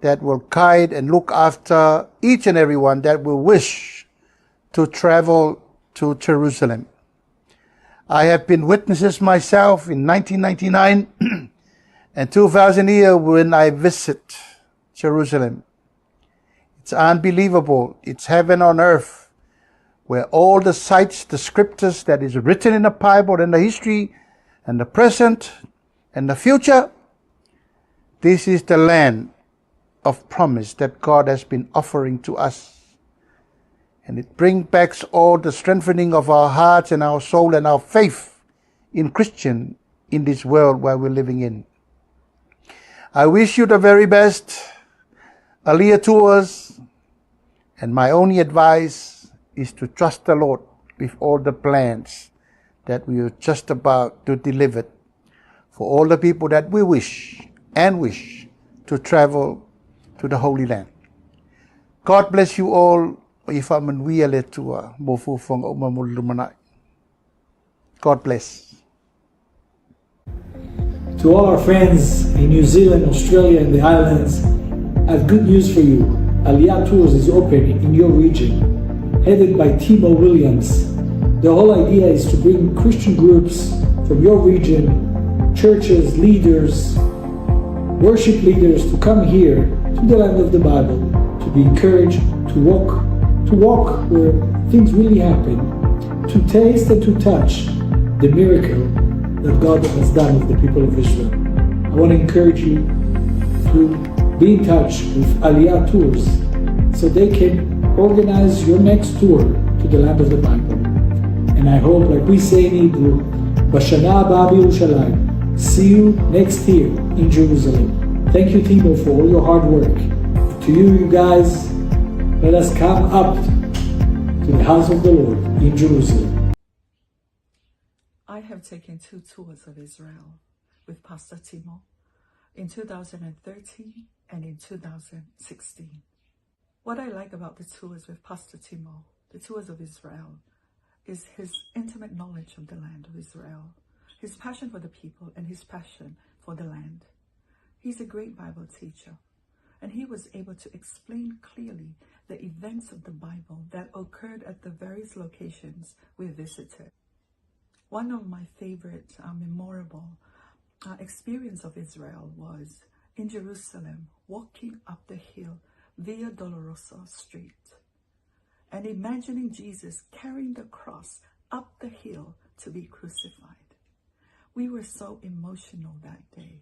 that will guide and look after each and every one that will wish to travel to Jerusalem. I have been witnesses myself in 1999 and 2000 year when I visit Jerusalem. It's unbelievable. It's heaven on earth where all the sites, the scriptures that is written in the Bible and the history and the present and the future, this is the land of promise that God has been offering to us. And it brings back all the strengthening of our hearts and our soul and our faith in Christian in this world where we're living in. I wish you the very best, Aliyah Tours, and my only advice is to trust the Lord with all the plans that we are just about to deliver for all the people that we wish and wish to travel to the Holy Land. God bless you all. Ia faamanuia le Atua mo fuafuaga uma mo le lumanai. God bless. To all our friends in New Zealand, Australia, and the islands, I have good news for you. Aliyah Tours is open in your region, headed by Timo Williams. The whole idea is to bring Christian groups from your region, churches, leaders, worship leaders to come here to the land of the Bible, to be encouraged, to walk where things really happen, to taste and to touch the miracle that God has done with the people of Israel. I want to encourage you to be in touch with Aliyah Tours so they can organize your next tour to the land of the Bible. And I hope, like we say in Hebrew, בשנה הבאה בירושלים. See you next year in Jerusalem. Thank you, Timo, for all your hard work. To you, you guys, let us come up to the house of the Lord in Jerusalem. I have taken 2 tours of Israel with Pastor Timo in 2013 and in 2016. What I like about the tours with Pastor Timo, the tours of Israel, is his intimate knowledge of the land of Israel, his passion for the people and his passion for the land. He's a great Bible teacher, and he was able to explain clearly the events of the Bible that occurred at the various locations we visited. One of my favorite memorable experience of Israel was in Jerusalem, walking up the hill Via Dolorosa Street and imagining Jesus carrying the cross up the hill to be crucified. We were so emotional that day.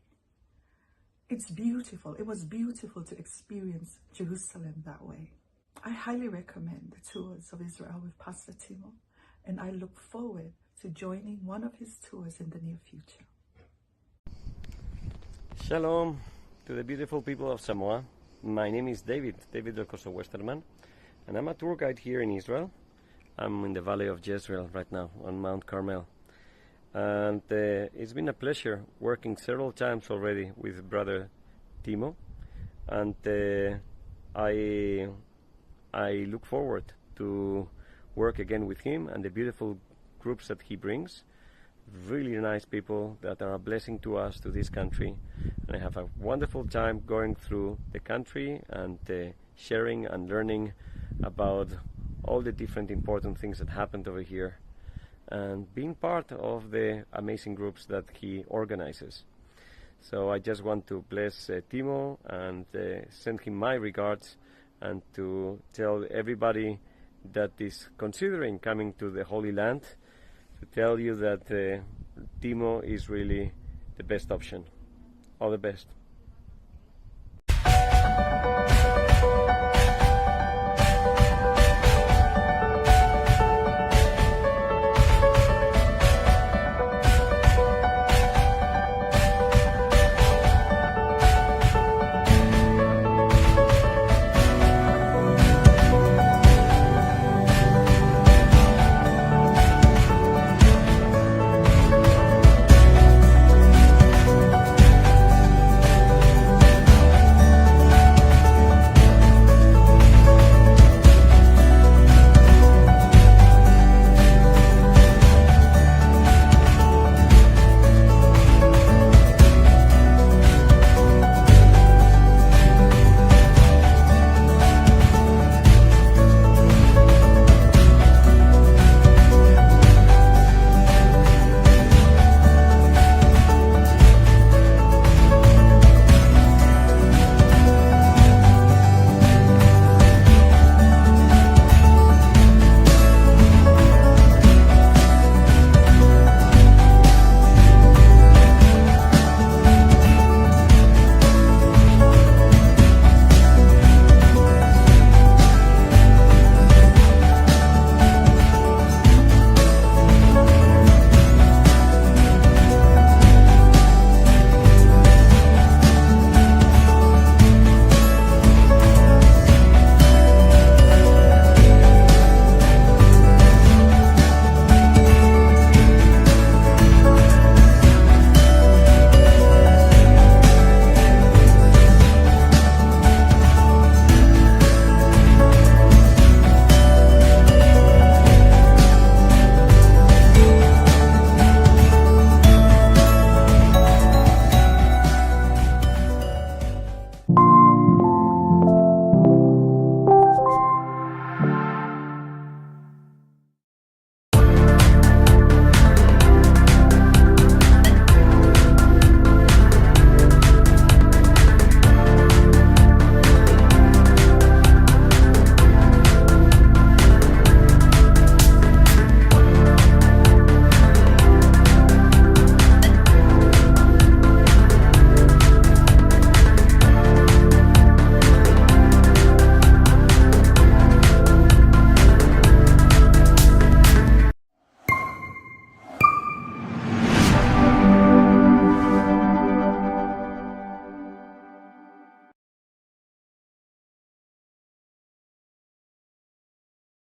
It's beautiful. It was beautiful to experience Jerusalem that way. I highly recommend the tours of Israel with Pastor Timo, and I look forward to joining one of his tours in the near future. Shalom to the beautiful people of Samoa. My name is David, David Del Corso Westerman, and I'm a tour guide here in Israel. I'm in the Valley of Jezreel right now on Mount Carmel. And it's been a pleasure working several times already with Brother Timo. And I I look forward to work again with him and the beautiful groups that he brings. Really nice people that are a blessing to us, to this country. And I have a wonderful time going through the country and sharing and learning about all the different important things that happened over here and being part of the amazing groups that he organizes. So I just want to bless Timo and send him my regards and to tell everybody that is considering coming to the Holy Land to tell you that Timo is really the best option. All the best.